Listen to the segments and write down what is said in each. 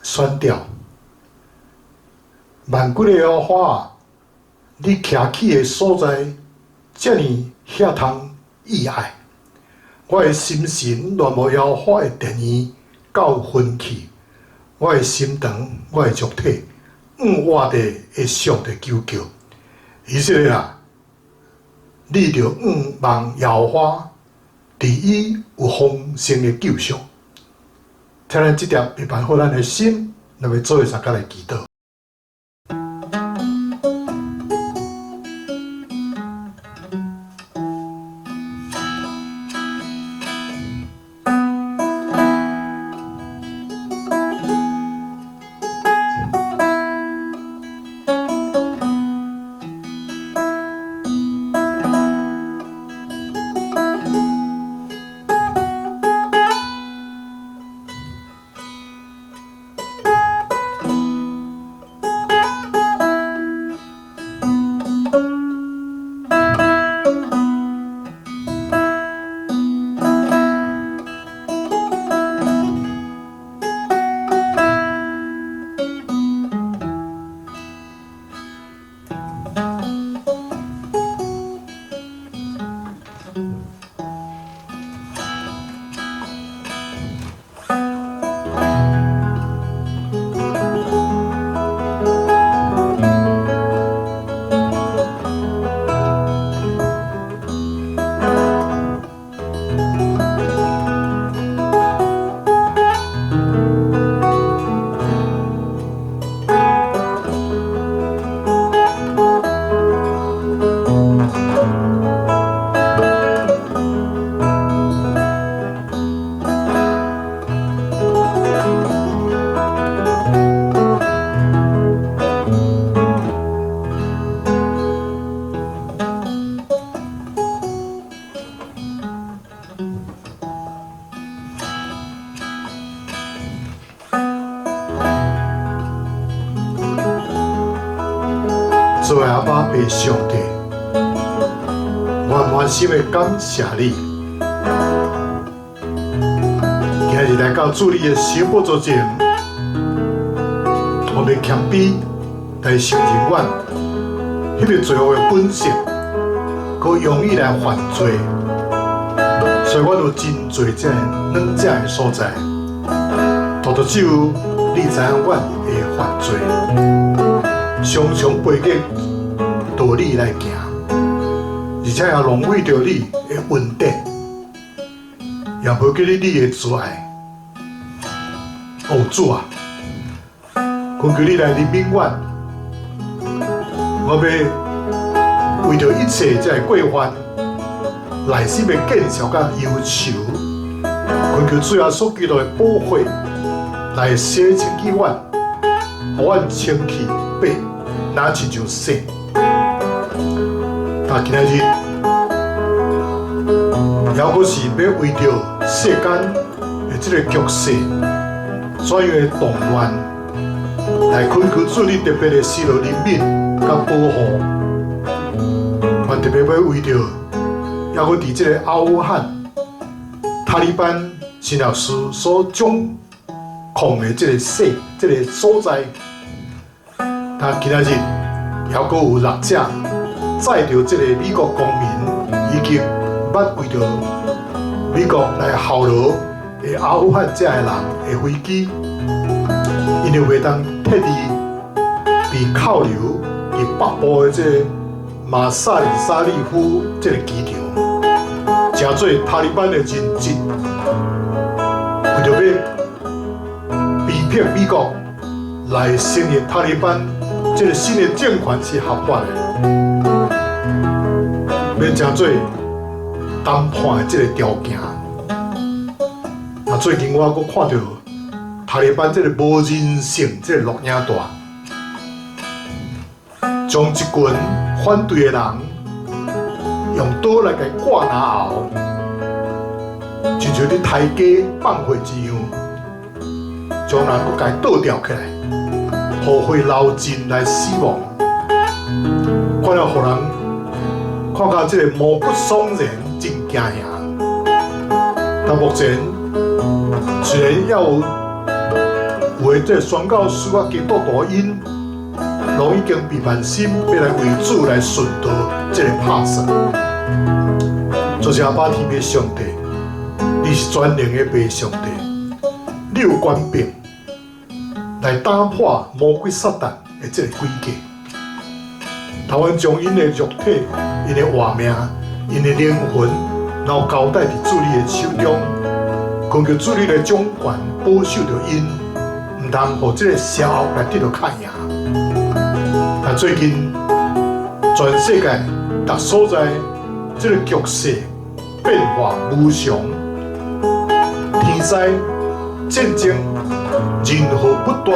宣吊，万军的耶和华，你徛起的所在，遮尔遐通意爱。我的心神恋慕耶和华的殿院到昏去，我的心肠，我的肉体，向活的的上帝求叫。以色列啊，你著向望耶和华，伫伊有丰盛的救赎。请咱这碟预备好咱的心，咱欲做伙相共来祈禱。主的阿爸父上帝，我滿心的感謝你。今日來到主你的聖寶座前，我們謙卑來承認阮彼个罪惡的本性，閣容易來犯罪，所以阮有真濟這軟弱的所在，獨獨只有你知影阮會犯罪，常常背逆道理來行，而且也浪費著你的恩典，也無記得你的慈愛。哦，主啊，懇求你來憐憫阮，我欲為著一切這个過犯，內心的見笑佮憂愁，懇求主耶穌基督的寶血來洗清去阮，予阮清氣白，若親像雪。但今仔日，猶閣是欲為著世間的這个局勢，所有的動亂，來懇求主你特別的施予憐憫佮保護。我特別欲為著，猶閣佇這个阿富汗塔利班新老師所掌控的這个世、這个所在，但今仔日猶閣有六隻載著這个美國公民以及捌為著美國來效勞的阿富汗這个人的飛機，𪜶就袂當撤離被扣留佇北部的這个馬薩里沙利夫這个機場。成做塔利班的人質，為著欲逼迫美國來承認塔利班這个新的政權是合法的，欲成做談判的這个條件。啊，最近我閣看著塔利班這个無人性這个錄影帶，將一群反對的人用刀來共割喉，親像佇刣雞放血一樣，將人閣共倒吊起來，予血流盡來死亡，看了予人看甲這个毛骨悚然，真驚嚇。但目前雖然猶有有的這个宣教師啊、基督徒𪜶攏已經備萬心，欲來為主來殉道，這个拍算。做是阿爸天父上帝，你是全能的父上帝，你有權柄來打破魔鬼撒旦的這个詭計。台灣將𪜶的肉體、𪜶的活命、𪜶的靈魂，然後交代佇主你的手中，懇求主你來掌權保守著𪜶，毋通予這个邪惡來得著較贏。但最近全世界逐所在，這个局勢變化無常，天災、戰爭、人禍不斷，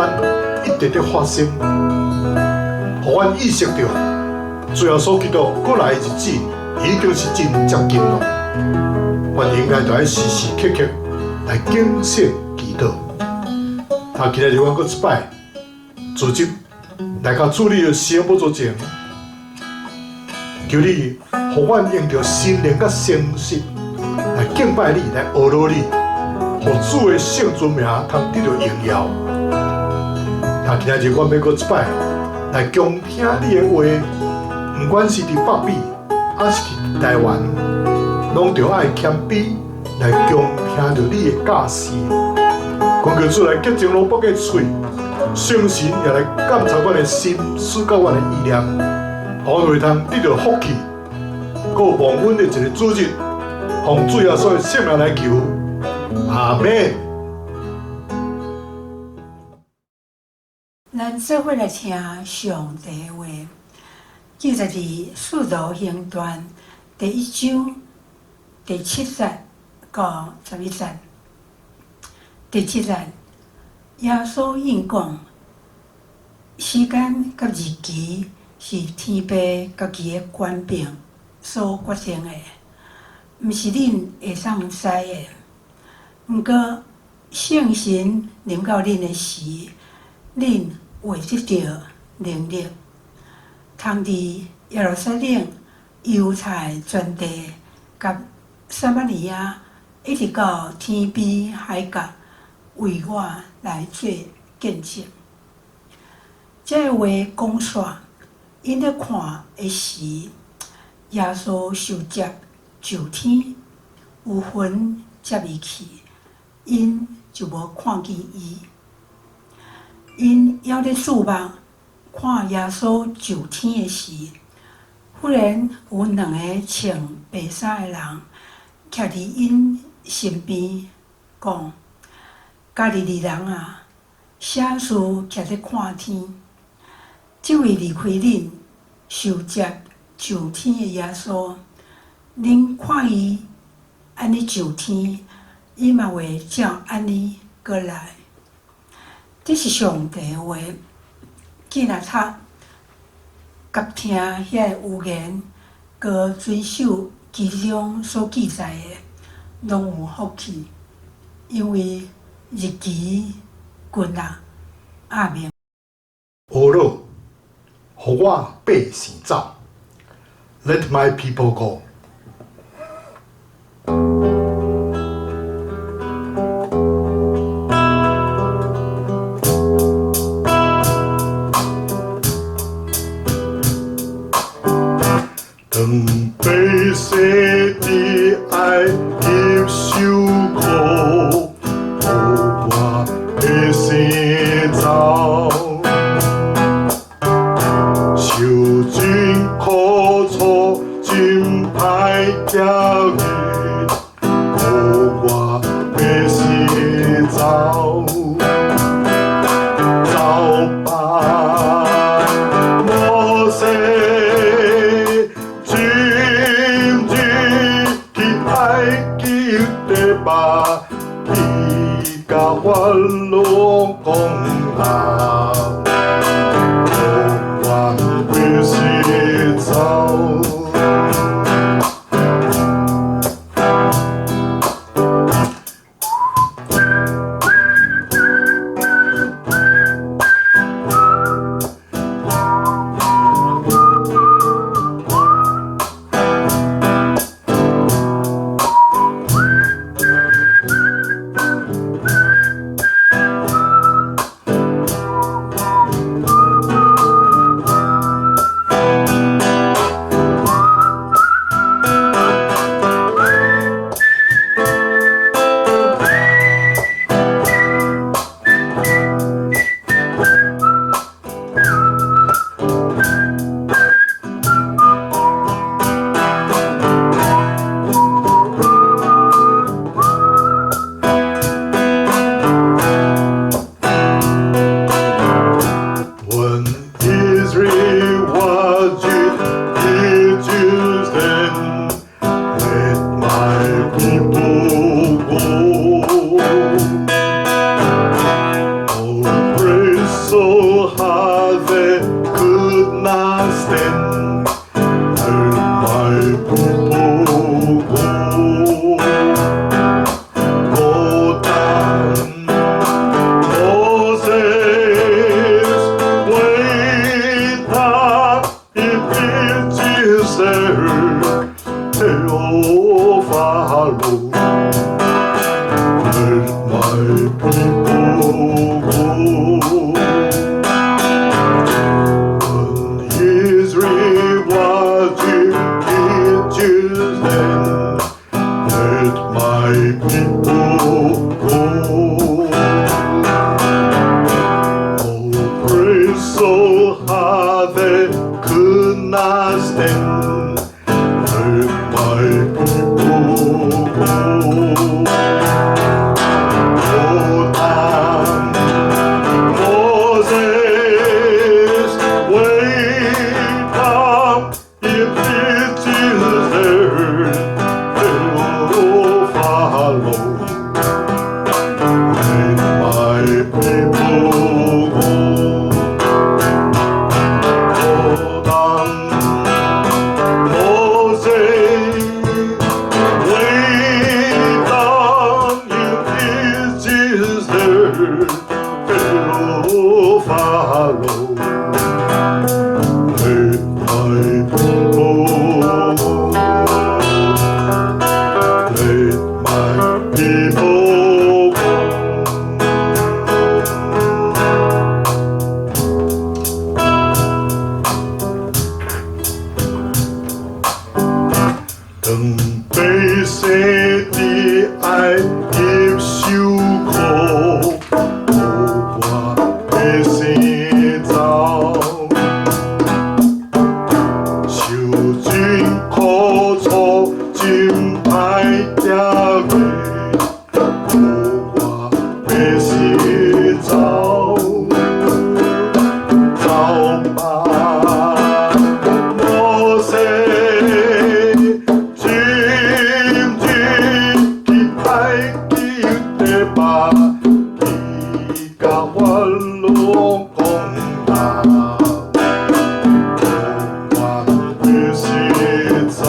一直佇發生，予阮意識著，主耶穌基督閣來的日子已經是真接近囉。阮應該著愛時時刻刻來警醒祈禱。啊，今仔日阮閣一擺組織來到主你的施恩寶座前，求你予阮用著心靈佮誠實來敬拜你，來阿羅你，予主的聖尊名通得著榮耀。啊，今仔日阮欲閣一擺來恭聽你的話，毋管是佇北美，抑是佇台灣，攏著愛謙卑來恭聽著你的教示。懇求主來潔淨羅伯的喙，聖神也來監察阮的心思佮阮的意念，予阮會通得著福氣，閣有蒙恩的一个主日，奉主耶穌的聖名來求，阿們。咱做伙來聽上帝的話，記載佇《使徒行傳》第一章第七節到11節。第七節，耶穌應講：時間佮日期是天父家己的權柄所決定的，毋是恁會當知的。毋過聖神臨到恁的時，恁會得著能力，通佇耶路撒冷、猶太全地佮撒瑪利亞，一直到天邊海角，為我來做見證。這个話講煞，𪜶咧看的時，耶穌受接上天，有雲接伊去，𪜶就無看見伊。𪜶猶咧注目看耶穌上天的時，忽然有兩个穿白衫的人徛佇𪜶身邊，講：加利利人啊，啥事徛咧看天？這位離開恁受接上天的耶穌，恁看伊按呢上天，伊嘛會照按呢閣來。這是上帝的話，囝若讀，佮聽遐个預言，閣遵守其中所記載的，攏有福氣，因為日期近啦。阿們。呵咾，予我百姓走，Let my people go。當百姓佇埃及受苦，予我百姓走，受盡苦楚，真歹遭遇。巴，去共法老王講啊，予阮百姓走。When Israel was in Egypt, then let my people go. All pressed so hard they could not stand. Let my people go. Go down, Moses, wait up in Egypt, tell Pharaoh, let my people go. When Israel was in Egypt, then let my people go. Oh, pressed so hard they could not stand. Let my people go. Go down, Moses, wait up in Egypt, tell Pharaoh, let my people go. Go down, Moses, wait down in Egypt, tell Pharaoh, let my people go. Let my people go. 當百姓佇埃及受苦，予我百姓走，受盡苦楚，真歹行過，予我百姓走，走吧，摩西，進入去埃及的吧，去共法老王講啊，予阮百姓走。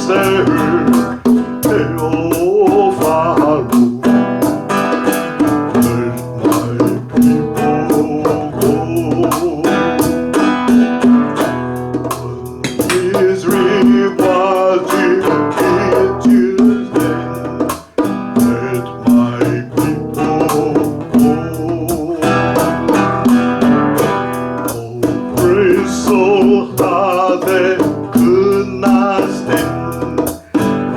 Said, "Oh, Pharaoh, let my people go." When Israel was in Egypt, then let my people go. Oh, pray so hard they could not stand.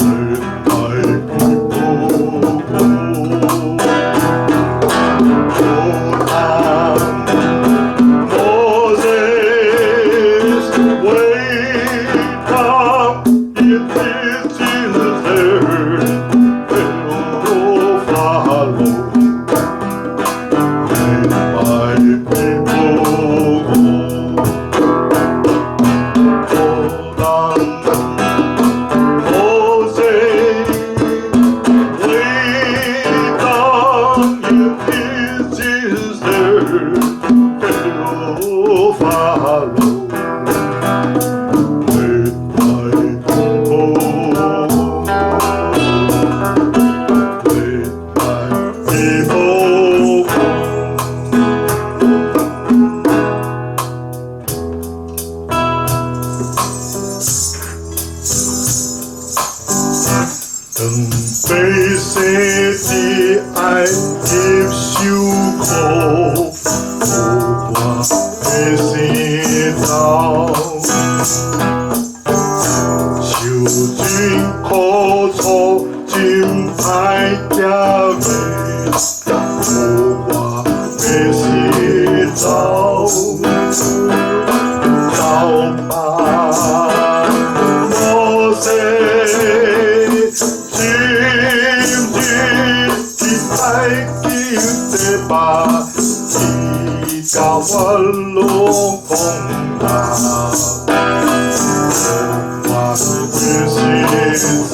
Let my people go. Oh, Moses, wake up in desert. Oh, Pharaoh, let my people go. Oh, Moses, wake up in desert. Oh, Pharaoh, let my people go. Let my people go. 當百姓佇埃及受苦，無我的生走，受盡苦楚，真歹食袂，無我的生走，走吧，摩西，進入去埃及的吧，伊共法老講啦，無我的生走。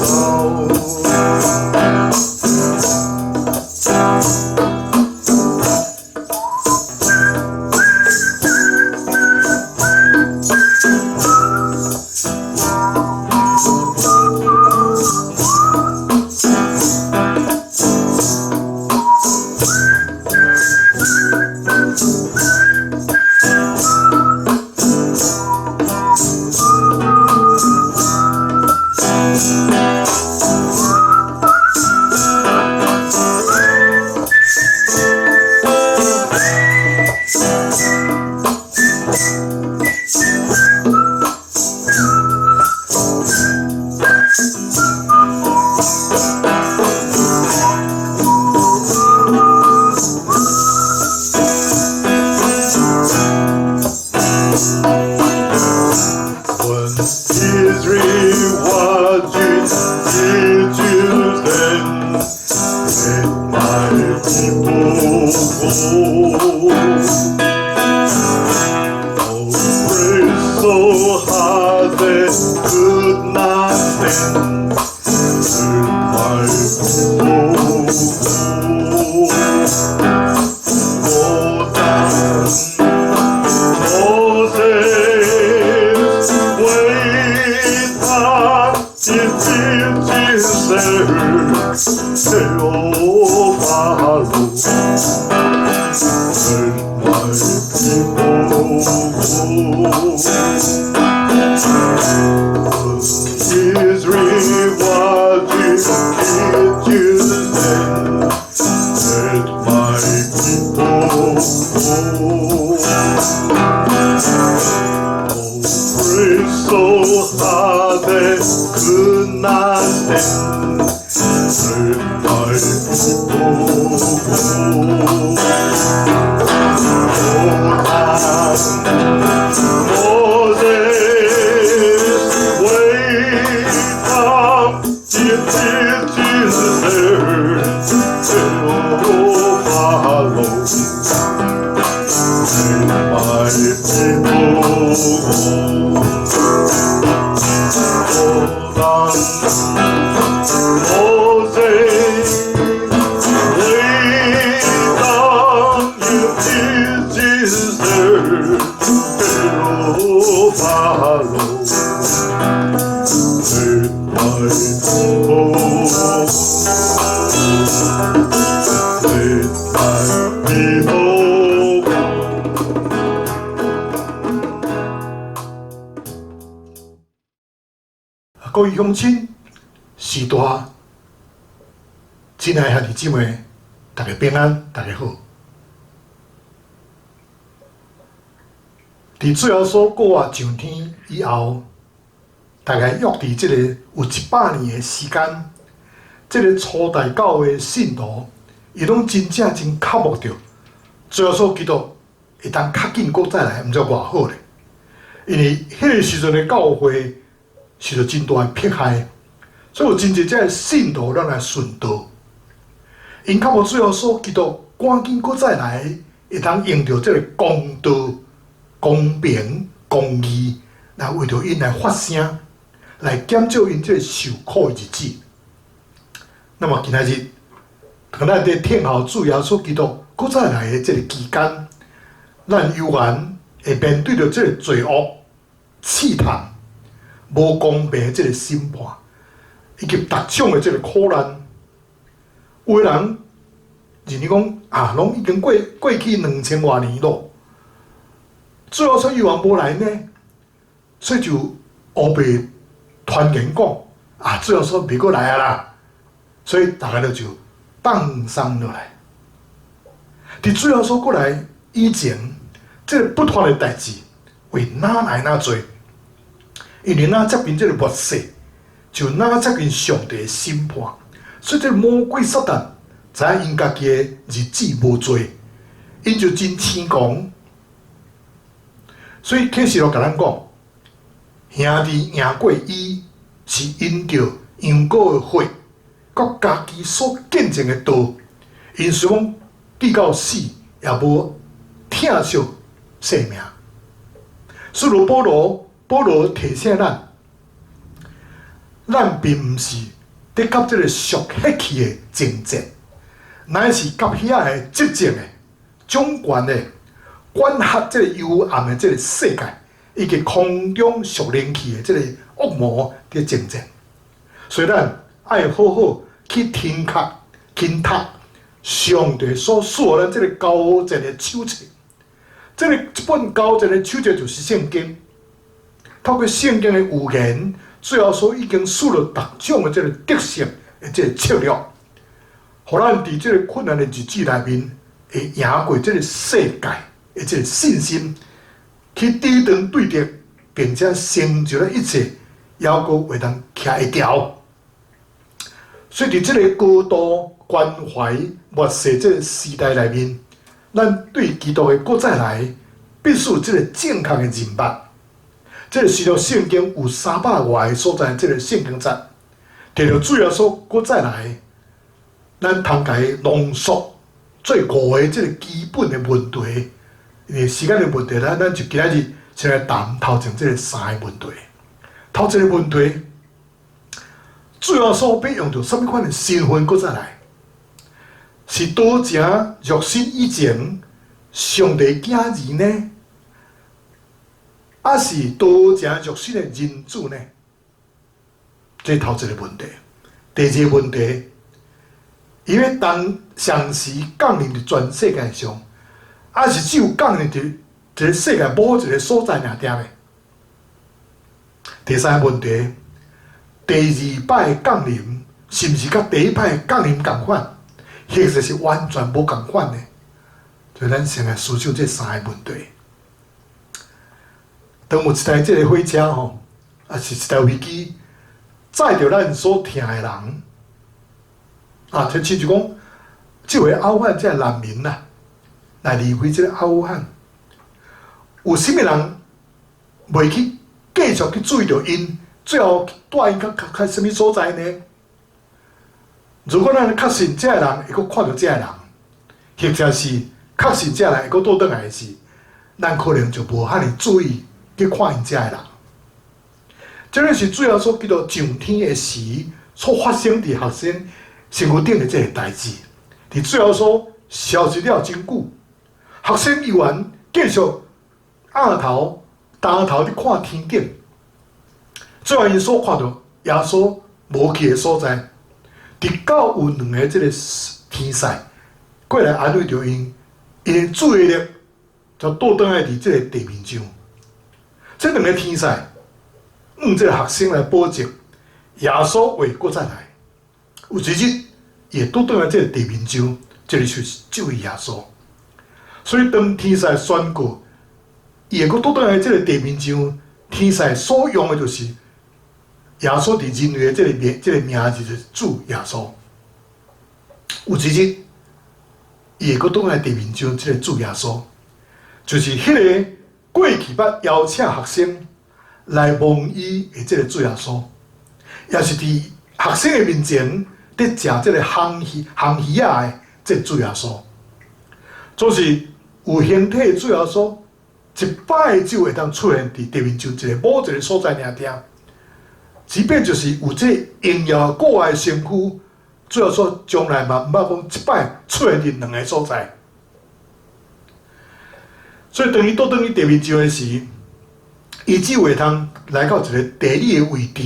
When Israel was in Egypt, then let my people go. Oh, pray so hard they could not stand. Let my people go. Go down, Moses, wait up in desert. Oh, Pharaoh, let my people go. Israel was in Egypt, then let my people go. Oh, pray so hard they could not stand. Let my people go. Oh, Moses, wake up in desert. Oh, Pharaoh, let my people go. Oh, Moses, wake up in desert. Oh, Pharaoh, let my 鄉親、序大，親愛兄弟姊妹，大家平安，大家好。佇主耶穌復活上天以後，大概約佇這個有100年的時間，這個初代教會信徒，伊攏真正真渴慕著主耶穌基督會當較緊閣再來，毋知偌好咧。因為彼個時陣的教會受著真大的迫害，所以有真濟這个信徒攏來殉道。𪜶渴慕主耶穌基督趕緊閣再來，會當用著這個公道、公平、公義來為著𪜶來發聲，來減少𪜶這個受苦的日子。那麼今仔日，當咱佇等候主耶穌基督閣再來的這個期間，咱猶原會面對著這個罪惡、試探、無公平的這個審判，以及逐種的這個苦難。有的人認為講啊，攏已經過去2000外年咯，主耶穌猶原無來呢，所以就烏白傳言講啊，主耶穌袂閣來啊啦，所以逐家就放鬆落來。佇主耶穌閣來以前，這個不傳的代誌會愈來愈濟，因為愈接近這個末世，就愈接近上帝的審判，所以這個魔鬼撒旦知影𪜶家己的日子無濟，𪜶就真輕狂。所以啟示錄共咱講，兄弟贏過伊，是因著羊羔的血，佮家己所見證的道，𪜶雖講至到死，也無疼惜性命。使徒保羅，保羅提醒咱，咱並毋是佇佮這个屬血氣的爭戰，乃是佮遐个執政的、掌權的、管轄這個幽暗的這個世界，以及空中屬靈氣的這個惡魔佇爭戰。所以咱愛好好去聽讀、聽讀上帝所賜予咱這個交戰的手冊。這个這本交戰的手冊就是聖經。透過聖經的預言，主耶穌已經賜了逐種的這個得勝的這個策略，予咱佇這個困難的日子內面，會贏過這個世界的這個信心，去抵擋對敵，並且成就了一切，猶閣會當徛會牢。所以佇這個高度關懷末世這個時代內面，咱對基督的閣再來，必須有這個正確的認捌。這個使徒聖經有300外个所在，這個聖經節，提著主耶穌閣再來，咱通共伊濃縮做五个這個基本的問題。因為時間的問題，咱就今仔日先來談頭前這個三个問題。頭一個問題，主耶穌欲用著啥物款的身份閣再來？是道成肉身以前上帝囝兒呢？抑是道成肉身的人子呢？這頭一個問題。第二個問題，伊欲當同時降臨佇全世界上，抑是只有降臨佇一個世界某一個所在爾爾呢？第三個問題，第二擺降臨是毋是佮第一擺降臨仝款，或者是完全無仝款呢？所以咱先來思想這三個問題。當有一台這個火車吼，抑是一台飛機，載著咱所疼的人，啊，就親像講，這回阿富汗這个難民啦，來離開這個阿富汗，有啥物人袂去繼續去注意著𪜶，最後帶𪜶較較啥物所在呢？如果咱確信這个人會閣看著這个人，或者是確信這个人會閣倒轉來時，咱可能就無遐爾注意去看𪜶這个人。這个是主耶穌基督上天的時所發生佇學生身軀頂的這個代誌。佇主耶穌消失了真久，學生猶原繼續仰頭焦頭佇看天頂。最後𪜶所看著耶穌無去的所在，直到有兩个這个天使過來安慰著𪜶，𪜶的注意力就倒轉來佇這个地面上。這兩个天使向這个學生來保證，耶穌會閣再來，有一日伊會倒轉來這个地面上，這个就是這位耶穌。所以當天使宣告伊會閣倒轉來這个地面上，天使所用的就是耶穌佇人類的這个名字，就是主耶穌。有一日伊會閣倒轉來地面上，這个主耶穌，就是彼个過去捌邀請學生來摸伊的這个主耶穌，也是佇學生的面前佇食這个烘魚烘魚仔的這个主耶穌，總是有形體的主耶穌，一擺就會當出現佇地面上一个某一个所在爾爾。即便就是有這榮耀國外的身軀，主耶穌將來嘛毋捌講一擺出現佇兩个所在。所以當伊倒轉去地面上的時，伊只會通來到一个地理的位置。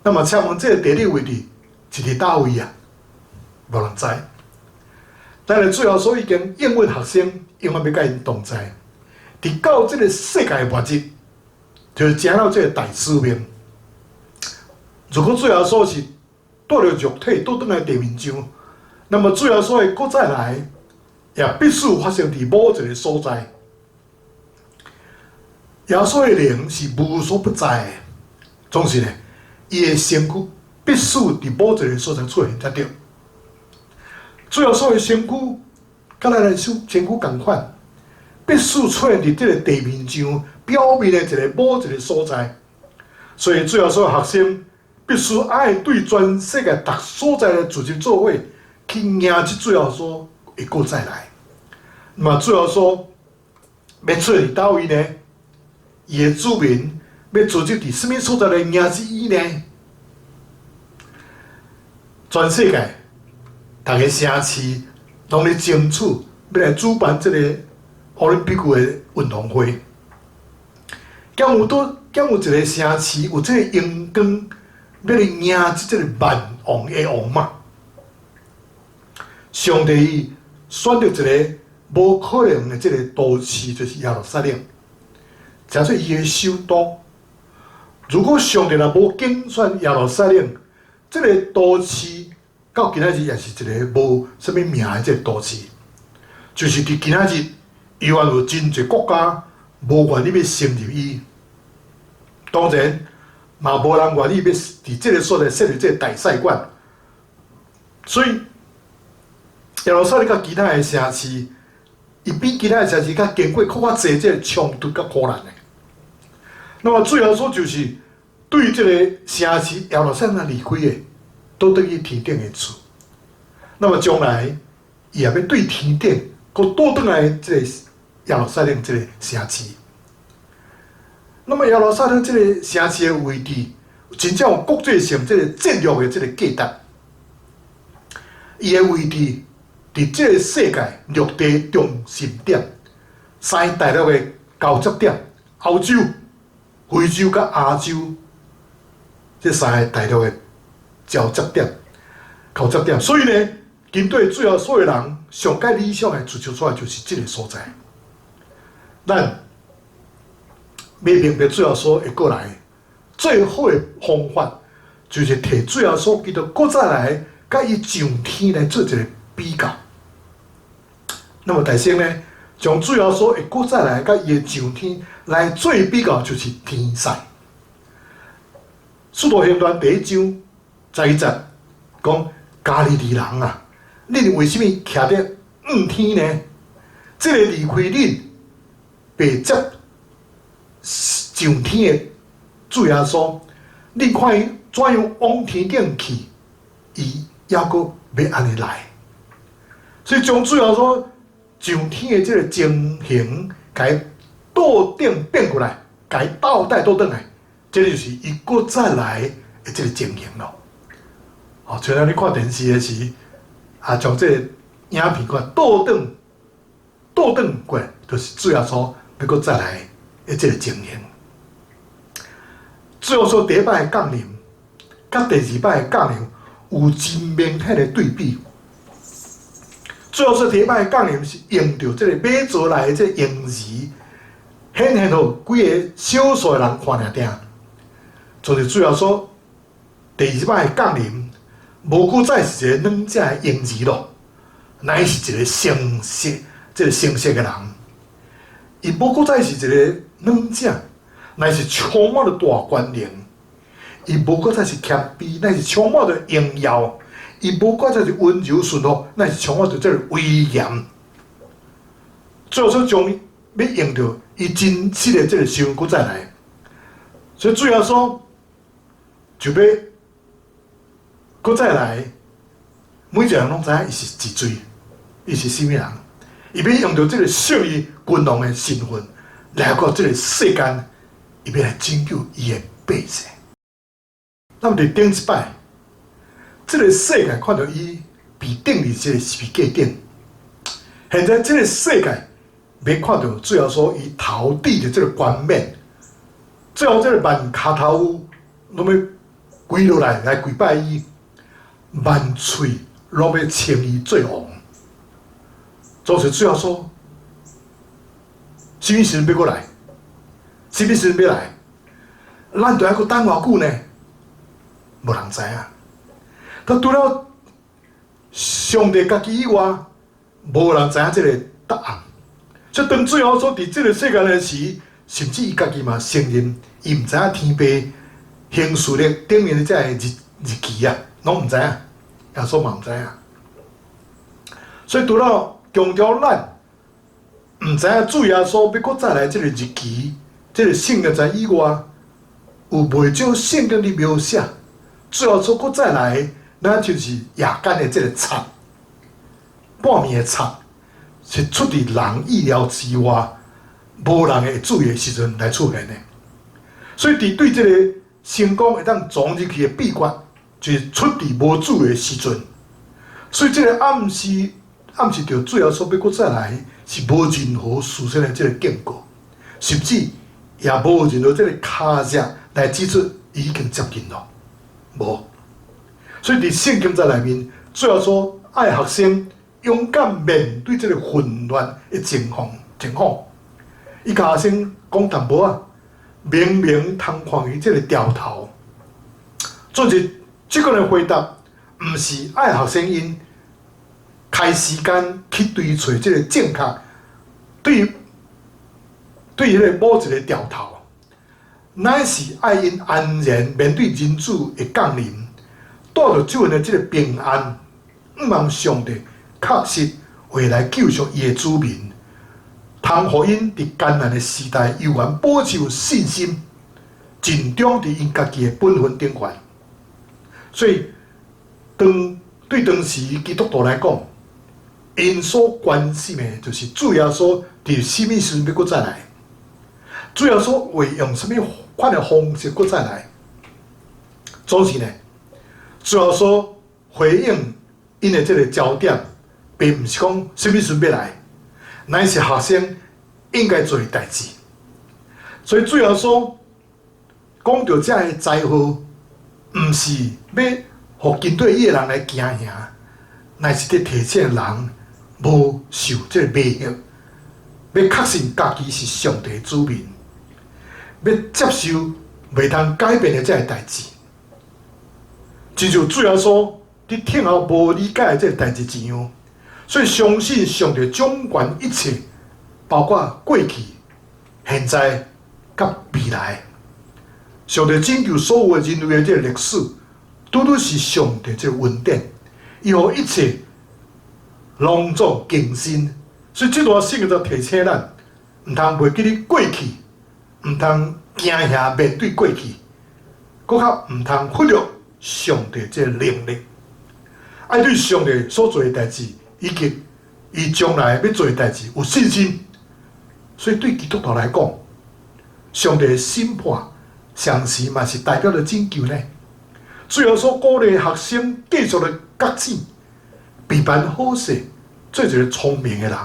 那麼請問這个地理位置是佇佗位啊？無人知。但是主耶穌已經應允學生永遠欲佮𪜶同在，直到這个世界末日，就是成了這个大使命。如果主耶穌是帶著肉體倒轉來地面上，那麼主耶穌會閣再來，也必須發生佇某一个所在。耶穌的靈是無所不在的，總是呢，伊的身軀必須佇某一个所在出現才對。主耶穌的身軀，佮咱的身軀仝款，必須出現佇這个地面上表面的一个某一个所在。所以主耶穌的學生必須愛對全世界逐所在來組織做伙，去迎接主耶穌會閣再來。那麼主耶穌欲出現佇佗位呢？伊的子民欲組織佇啥物所在來迎接伊呢？全世界逐个城市攏咧爭取欲來主辦這个奧林匹克的運動會。敢有佗敢有一个城市有這个榮光，欲來迎接這个萬王的王嗎？上帝伊選擇一个無可能的這个都市，就是耶路撒冷，成做伊的首都。如果上帝若無揀選耶路撒冷，這个都市到今仔日也是一个無啥物名的這个都市，就是佇今仔日，猶原有真濟國家無願意欲承認伊。當然，嘛無人願意欲佇這个所在設立這个大使館。所以，耶路撒冷佮其他的城市，伊比其他的城市較經過閣較濟這个衝突佮苦難的。那麼主耶穌就是對這個城市耶路撒冷離開的，倒轉去天頂的厝。那麼將來，伊也欲對天頂，閣倒轉來這個耶路撒冷這個城市。那麼耶路撒冷這個城市的位置，真正有國際性這個戰略的這個價值。伊的位置佇這個世界陸地中心點，三大陸的交接點，歐洲、非洲佮亞洲這三个大陸的交接點、交接點。所以呢，針對主耶穌的人上蓋理想的追求出來就是這个所在。咱欲明白主耶穌會過來，最好的方法就是提主耶穌基督閣再來，佮伊上天來做一个比較。那麼大先呢，將主耶穌會閣再來，佮伊的上天來做比較，就是天使。使徒行傳第一章十一節講：加利利人啊，恁為啥物徛佇向天呢？這个離開恁被接上天的主耶穌，恁看伊怎樣往天頂去，伊猶閣欲按呢來。所以將主耶穌上天的這个情形，共伊倒轉變過來，共伊倒帶倒轉來，這就是伊閣再來的這个情形咯。哦，像咱咧看電視的時，啊，將這个影片看倒轉倒轉過來，就是主耶穌欲閣再來的這个情形。主耶穌第一擺的降臨，佮第二擺的降臨有真明顯的對比。主耶穌第一擺降臨是用著這个馬槽內的這个嬰兒，顯現予幾个少數的人看爾爾。就是主耶穌第第二擺的降臨，無閣再是一个軟食的嬰兒咯，乃是一个成熟、這个成熟的人。伊無閣再是一个軟者，乃是充滿著大權能。伊無閣再是謙卑，乃是充滿著榮耀。伊無閣再是溫柔順服，乃是充滿著這个威嚴。主耶穌將欲用著伊真實的這个身份閣再來，所以主耶穌就欲閣再來，每一個人攏知影伊是一罪，伊是啥物人。伊欲用著這个勝利君王的身份來到這个世間，伊欲來拯救伊的百姓。那麼佇頂一擺，這个世界看著伊被釘佇這个十字架頂，現在這个世界欲看著主耶穌伊頭戴著這个冠冕，最後這个萬跤頭攏欲跪落來來跪拜伊，萬喙攏欲稱伊做王。總是主耶穌，啥物時陣欲閣來？啥物時陣欲來？咱著愛閣等偌久呢？無人知影。但除了上帝家己以外，無人知影這个答案。所以當主耶穌佇這个世間的時，甚至伊家己嘛承認，伊毋知影天父行事曆頂面的這个日期啊，攏毋知影，耶穌嘛毋知影。所以除了強調咱毋知影主耶穌欲閣再來這个日期，這个聖經在以外，有袂少聖經佇描寫，主耶穌閣再來，那就是夜間的這个賊，半暝的賊，是出佇人意料之外，無人會注意的時陣來出現的。所以佇對這个成功會當藏入去的秘訣，就是出佇無注意的時陣。所以這个暗示著主耶穌欲閣再來，是無任何事先的這个警告，甚至也無任何這个跤跡來指出伊已經接近咯，無。所以佇聖經在內面，主耶穌愛學生勇敢面對這个混亂的情況。伊共學生講淡薄仔，明明通看見這个兆頭。做一這個的回答，毋是愛學生𪜶開時間去追揣這个正確，對彼个某一个兆頭，乃是愛𪜶安然面對人子的降臨，帶著這份的這个平安，向望上帝確實會來救贖伊的子民，通予𪜶佇艱難的時代猶原保持有信心，盡忠佇𪜶家己的本分頂懸。所以，當對當時基督徒來講，𪜶所關心的，就是主耶穌佇啥物時陣欲閣再來，主耶穌會用啥物款的方式閣再來。總是呢，主耶穌回應𪜶的這个焦點，並毋是講啥物時陣欲來，乃是學生應該做的代誌。所以主耶穌講著這个災禍，毋是欲予跟綴伊的人來驚嚇，乃是佇提醒人無受這个迷惑，欲確信家己是上帝子民，欲接受袂通改變的這个代誌。親像主耶穌佇聽候無理解的這个代誌一樣，所以相信上帝掌管一切，包括過去、現在、佮未來。上帝拯救所有的人類的這个歷史，拄拄是上帝這个恩典，伊予一切攏總更新。所以這段聖經就提醒咱，毋通袂記得過去，毋通驚嚇面對過去，閣較毋通忽略上帝這个能力。愛對上帝所做的代誌，以及伊將來欲做的代誌有信心。所以對基督徒來講，上帝的審判，同時嘛是代表著拯救呢。主耶穌鼓勵學生繼續來覺醒，備辦好勢，做一个聰明的人，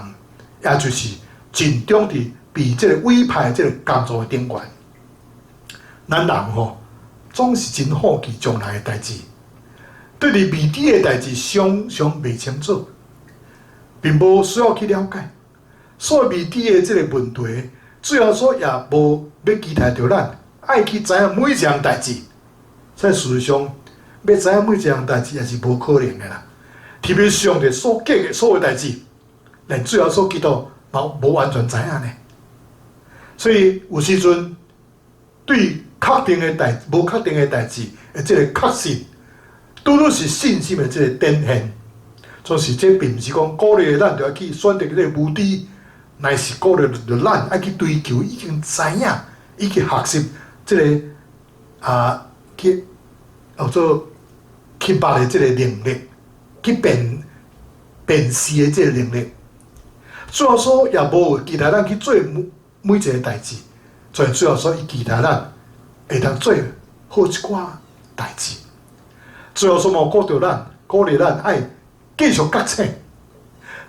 也就是盡忠佇被這个委派這个工作的頂懸。咱人吼，總是真好奇將來的代誌，對佇未知的代誌常常袂清楚，並無需要去了解。所謂未知的這个問題，主耶穌也無欲期待著咱愛去知影每一項代誌。所以事實上，欲知影每一項代誌也是無可能的啦。特別上帝所計的所有代誌，連主耶穌基督嘛無完全知影呢。所以有時陣對確定的代無確定的代誌的這个確信，拄拄是信心的這个展現。就是這並毋是講鼓勵咱就愛去選擇這个無知，乃是鼓勵著咱愛去追求已經知影，以及學習這个啊去叫做去捌的這个能力，去辨辨識的這个能力。主耶穌也無期待咱去做每每一个代誌，所以主耶穌伊期待咱會當做好一寡代誌。主耶穌嘛鼓著咱，鼓勵咱愛繼續覺醒，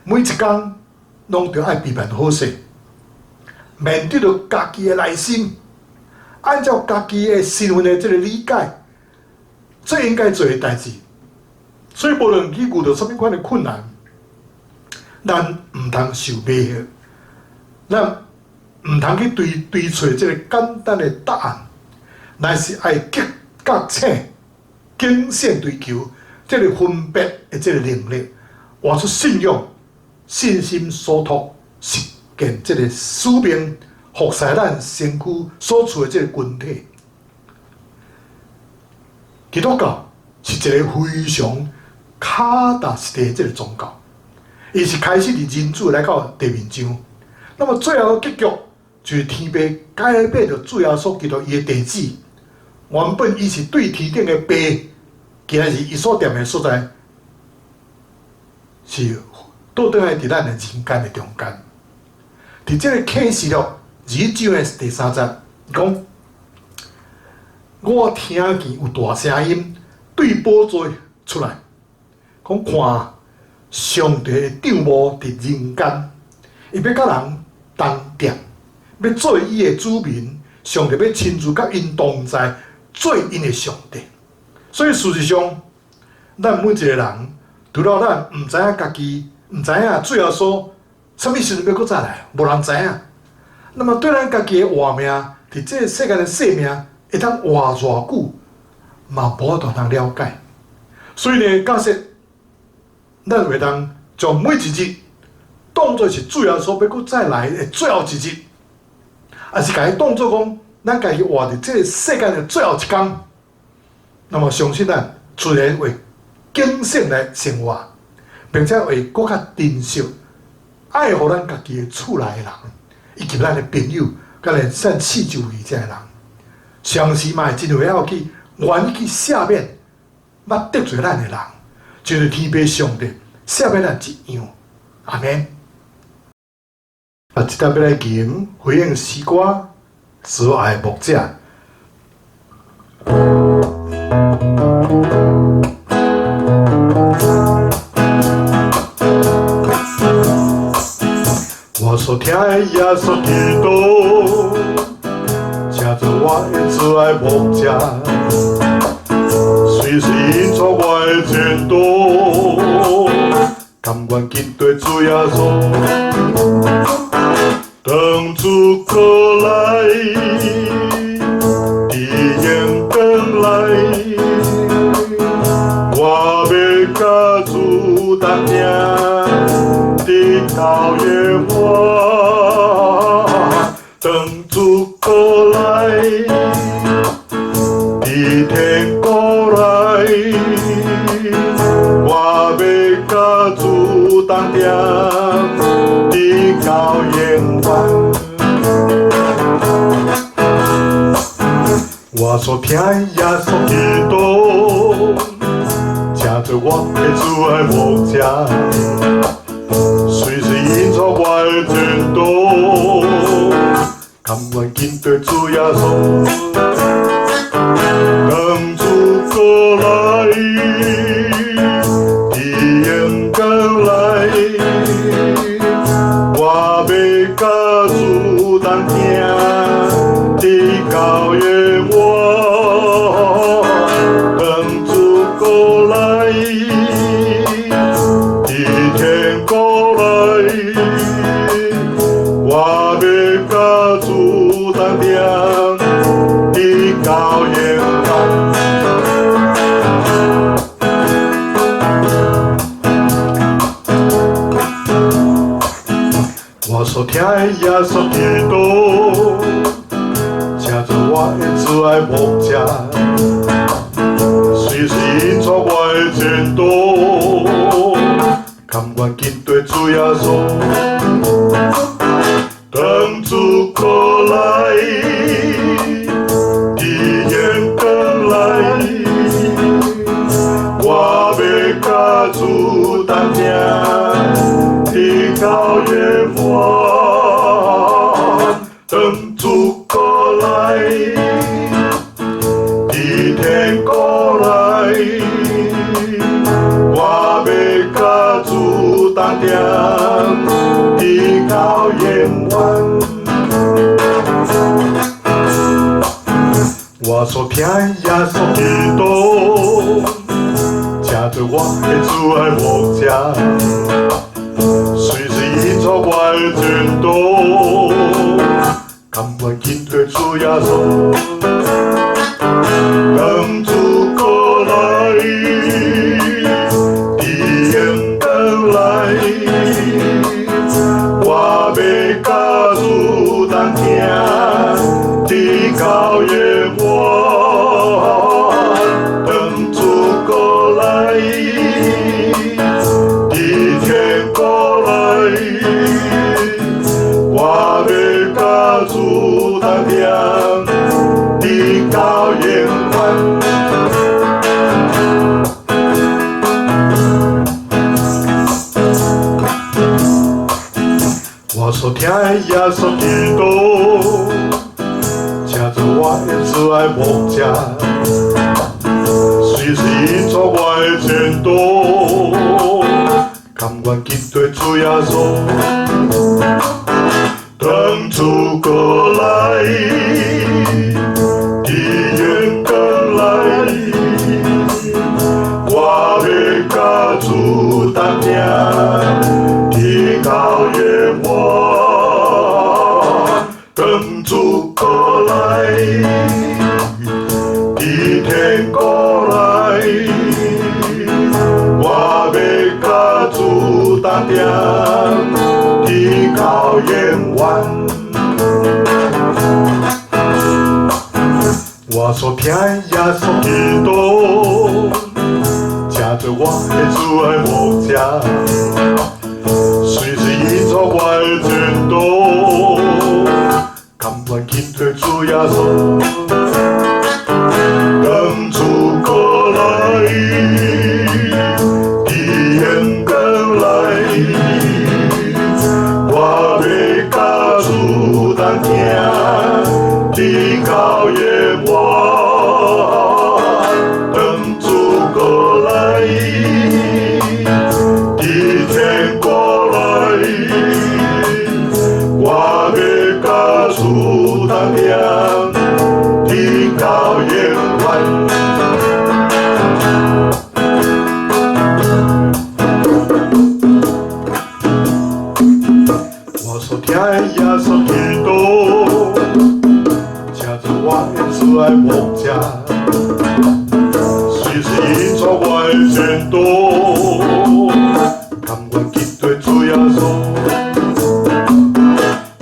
每一工攏著愛備辦好勢，面對著家己的內心，按照家己的身份的這个理解，最應該做的代誌。所以無論去遇著啥物款的困難，咱毋通受迷惑，咱毋通去追追揣這个簡單的答案，乃是愛極覺醒、謹慎追求這个分別的這个能力，活出信仰、信心所託實踐這个使命，服侍咱身軀所處的這个群體。基督教是一个非常腳踏實地的這个宗教，伊是開始佇人子來到地面上，那麼最後結局就是天父改變著主耶穌基督伊的地址。原本伊是對天頂的父，今仔日伊所踮的所在是倒轉來佇咱的人間的中間。佇這个啟示錄21章的第三節講，我聽見有大聲音對寶座出來，講看上帝的帳幕佇人間，伊欲佮人同踮，欲做伊的子民，上帝欲親自佮𪜶同在，做𪜶的上帝。所以事實上，咱每一個人，除了咱毋知影家己，毋知影主耶穌啥物時陣欲閣再來，無人知影。那麼對咱家己的活命，佇這个世間的生命會當活偌久，嘛無法度通了解。所以呢，假設咱會當將每一日當做是主耶穌欲閣再來的最後一日，抑是共伊當做講，咱家己活佇這个世間的最後一工，那麼相信咱自然會謹慎來生活，並且會閣較珍惜愛護咱家己的厝內的人，以及咱的朋友，佮連咱四周圍遮的人，同時嘛會真會曉去願意去赦免捌得罪咱的人，就是天父上帝赦免咱一樣。阿們。啊，這搭欲來吟回應詩歌《慈愛牧者》。我所疼的耶穌基督，請做我的慈愛牧者，隨時引導我的前途，甘願緊綴主耶穌，當主過來，佇榮光內，我欲佮主同行，直到永遠。當主過來，佇天國內，我欲佮主同踮，直到永遠。我所疼的耶穌基督，請做我的慈愛牧者，隨時引導我的前途，甘願緊綴主耶穌，當主過來，佇榮光內，我欲佮主同行，直到永遠。當主過來，佇天國內，我欲佮主同踮，直到永遠。的耶穌基督，請做我的慈愛牧者，隨時引導我的前途，甘願緊綴主耶穌，當主過來，佇榮光內，我欲佮主同行，直到永遠。當主過來，佇天國內，我欲佮主同行，直到永遠。我所疼的耶穌基督，請做我的慈愛牧者，隨時引導我的前途，甘願緊綴主耶穌。當主過來，佇榮光內，我欲佮主同行，直到永遠。當主過來，佇天國內，我欲佮主同行，直到永遠。我所疼的耶穌基督，請做我的慈愛牧者，隨時引導我的前途，甘願緊綴主耶穌。當主過來，佇榮光內，我欲佮主同行，直到永遠。當主過來，佇天國內，我欲佮主同行，直到永遠。我所疼的耶穌基督，請做我的慈愛牧者，隨時引導我的前途，甘願緊綴主耶穌。當主過來，佇榮光內，我欲佮主同行，直到永遠。當主過來，佇天國內，我欲佮主同行，直到永遠。我所疼的耶穌基督，請做我的慈愛牧者，隨時引導我的前途，甘願緊綴主耶穌。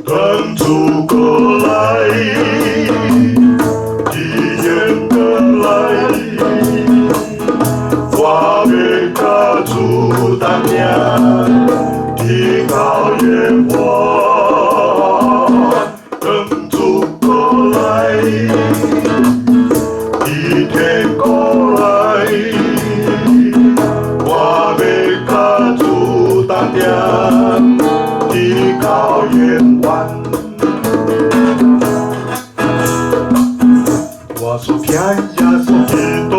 當主過來，佇榮光內，我欲佮主同行，直到永遠。當主過來，佇天國內，我欲佮主同行，直到永遠。我所疼的耶穌基督，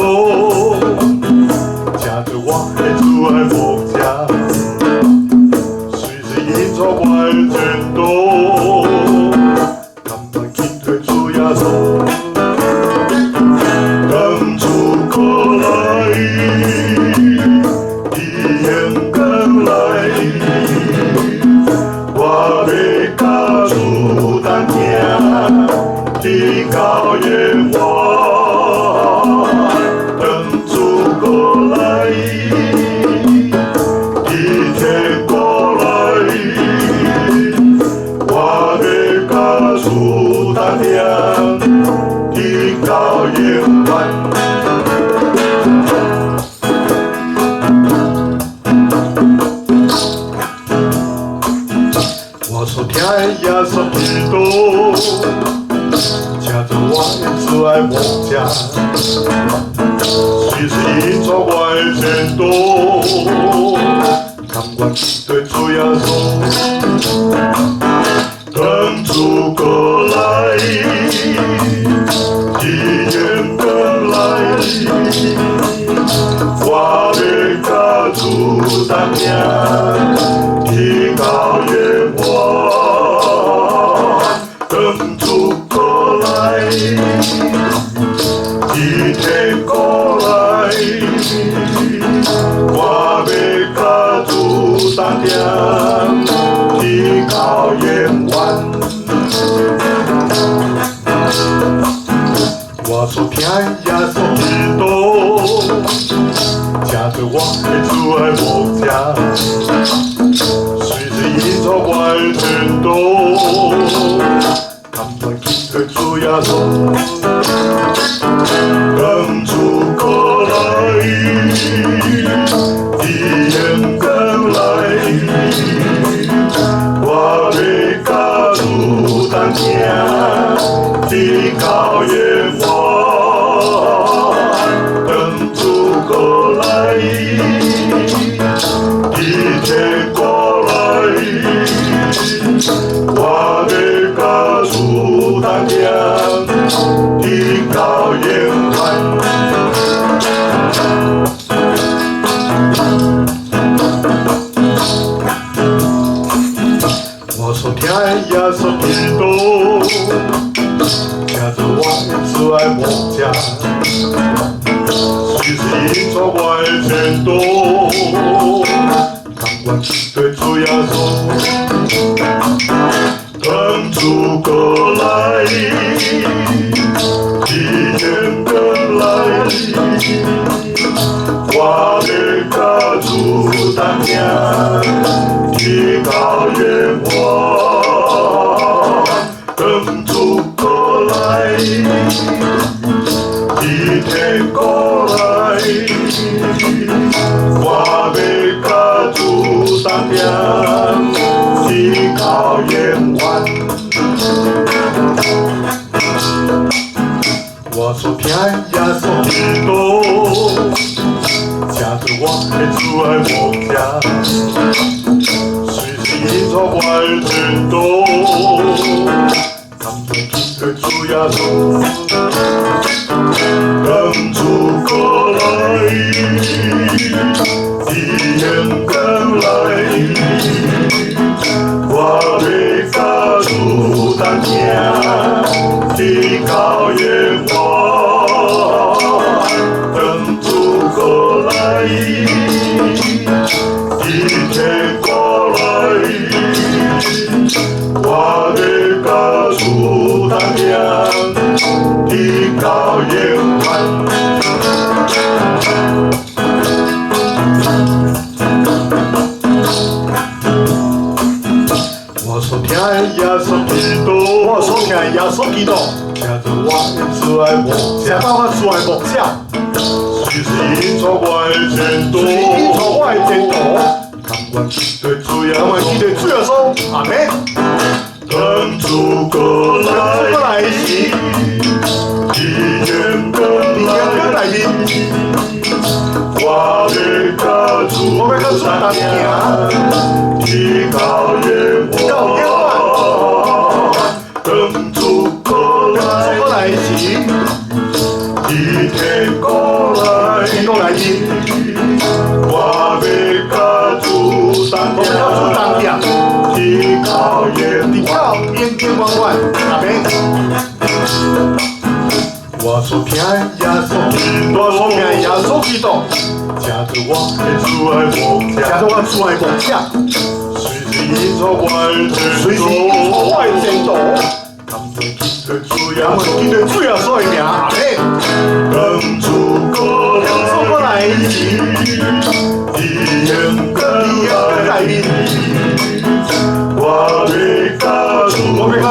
請做我的慈愛牧者，隨時引導我的前途，甘願緊綴主耶穌。當主過來，佇榮光內，我欲佮主同行，直到永遠。當主過來，穌基督，請做我的慈愛牧者，隨時引導我的前途，甘願對主耶穌，等主過來，彼榮光來，我欲佮主同行，直到永遠。等主過來，彼天國來，我欲佮主同行，直到永遠。我所疼的耶穌基督，請做我的慈愛牧者，隨時引導我的前途，甘願跟隨主耶穌，等主過來，彼榮光來，我欲佮主同行，直到永遠。等主過來，彼天國來，我欲佮主同行，直到永遠。我所疼的耶穌基督，請做我的慈愛牧者，隨時引導我的前途，甘願對主耶穌，等主過來，彼榮光來，我欲佮主同行，直到永遠。等主過來，彼天國來，我欲佮主同行，直到永遠。我所疼的耶穌基督，請做我的慈愛牧者，隨時引導我的前途，甘願跟隨主耶穌，等主過來，彼榮光來，我欲佮主同行，直到永遠。等主過來，彼天國來，我欲佮主同行，直到永遠。我所疼的耶穌基督，我所疼的耶穌基督，請做我的慈愛牧者，請做我慈愛牧者，隨時引導我的前途，隨時引導我的前途，甘願對主耶穌，甘願對主耶穌，阿們。等主過來，主過來時，彼榮光來，我欲佮主同行，直到永遠。等主過來時，彼天國來，我欲佮主同行，直到永遠。阿們。我所疼的耶穌基督，我所疼的耶穌基督，請做我的慈愛牧者，請做我慈愛牧者，隨時引導我的前途，隨時引導我的前途，甘願跟隨主耶穌，跟隨主耶穌的名，阿們。等主過來時，彼榮光來，我欲佮主同行，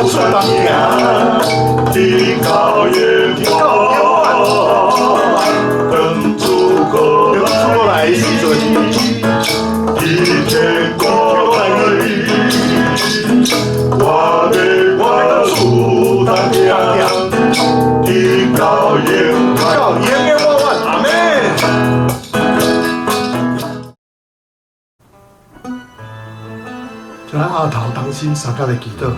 直到永遠。等主過來時陣，彼天國來，我欲咱阿頭同心相佮來祈禱。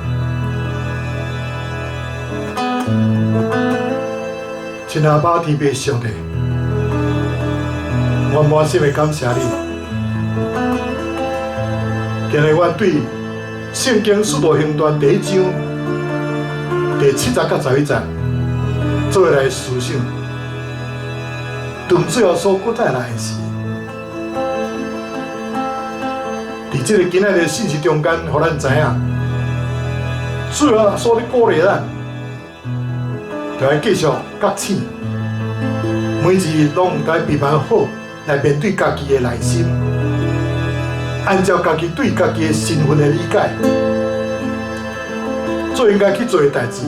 親愛的天父上帝，我滿心的感謝你。今日我對聖經使徒行傳第一章第七節到十一節做伙來思想。當主耶穌閣再來時，佇這个今仔日的信息中間，予咱知影，主耶穌咧鼓勵咱，就愛繼續覺醒，每一日攏毋該備辦好來面對家己的內心，按照家己對家己的身份的理解，做應該去做的代誌。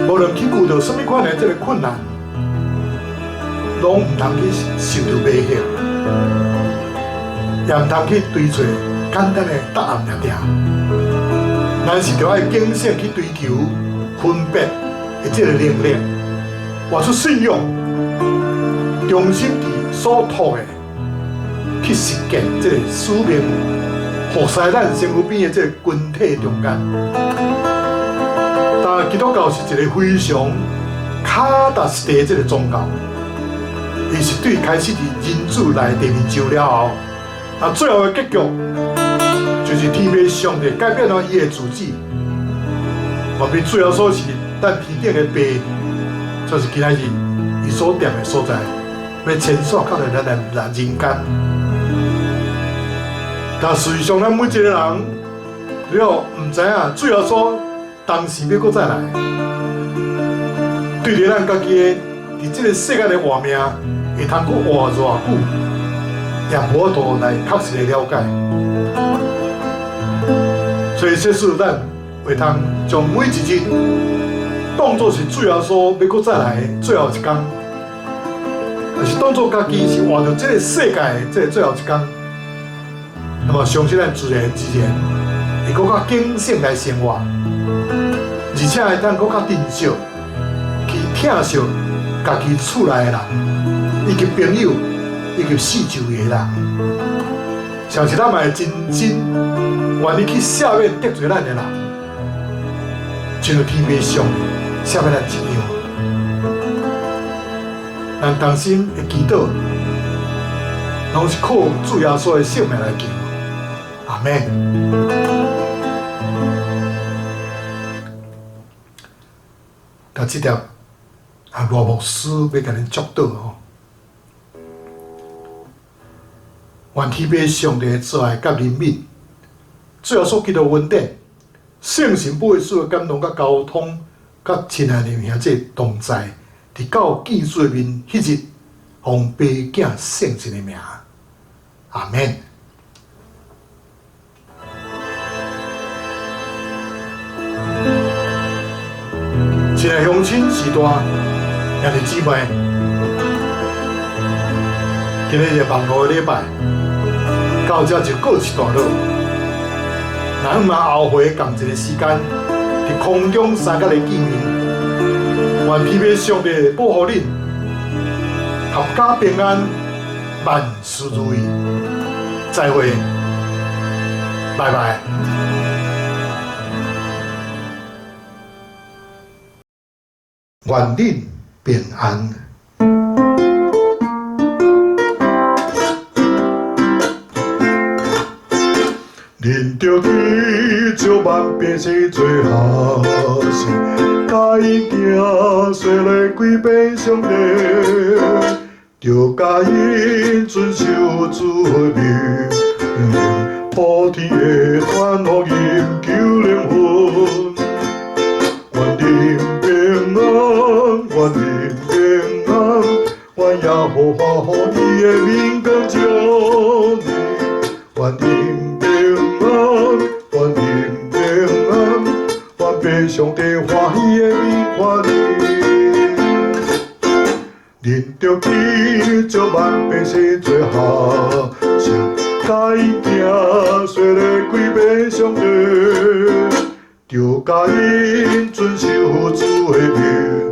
無論去遇著啥物款的這个困難，攏毋通去受著迷惑，也毋通去追揣簡單的答案爾爾。咱是著愛警醒去追求分別的這个能力，活出信仰，忠心佇所託的去實踐這个使命，服侍咱身軀邊的這个群體中間。但基督教是一个非常腳踏實地的這个宗教，伊是對開始佇人子來地面上了後，啊，最後的結局就是天父上帝改變了伊的主旨。嘛比主耶穌是咱天頂的爸，就是今仔日伊所踮的所在，欲遷徙到來咱來人間。但事實上，咱每一個人，了毋知影主耶穌當時欲閣再來，對著咱家己的佇這个世間的活命，會通閣活偌久，也無法度來確實的了解。所以，這使咱會通將每一日當作是主耶穌欲閣再來的最後一工，抑是當作家己是活佇這个世界的這个最後一工。那麼，相信咱自然自然會閣較警醒來生活，而且會當閣較珍惜去疼惜家己厝內的人，以及朋友，以及四周圍的人。相信咱嘛會真真願意去赦免得罪咱的人，親像天父上帝赦免咱一樣。咱同心的祈禱，攏是靠主耶穌的聖名來求。阿們。但這條啊，羅牧師欲共恁祝禱吼，願天父上帝慈愛佮憐憫，主耶穌基督恩典，聖神保惠師的感動佮交通，佮親愛的兄弟同在，直到見主的面彼日，奉父子聖神的名，阿們。親愛鄉親序大，兄弟姊妹，今日是網路的禮拜，到這就告一段落。咱嘛後回仝一个時間，佇空中相佮來見面。願天父上帝保護恁，闔家平安，萬事如意。再會，拜拜。願恁平安。恁著去招萬百姓做學生，教𪜶行洗禮歸變上帝，著教𪜶遵守主的命令，普天的傳福音救靈魂。願恁平安，願恁平安，願耶和華予伊的面光照你，願恁平安，願恁平安，願父上帝歡喜的面看你。恁著去招萬百姓做學生，教𪜶行洗禮歸變上帝，著教𪜶遵守主的命。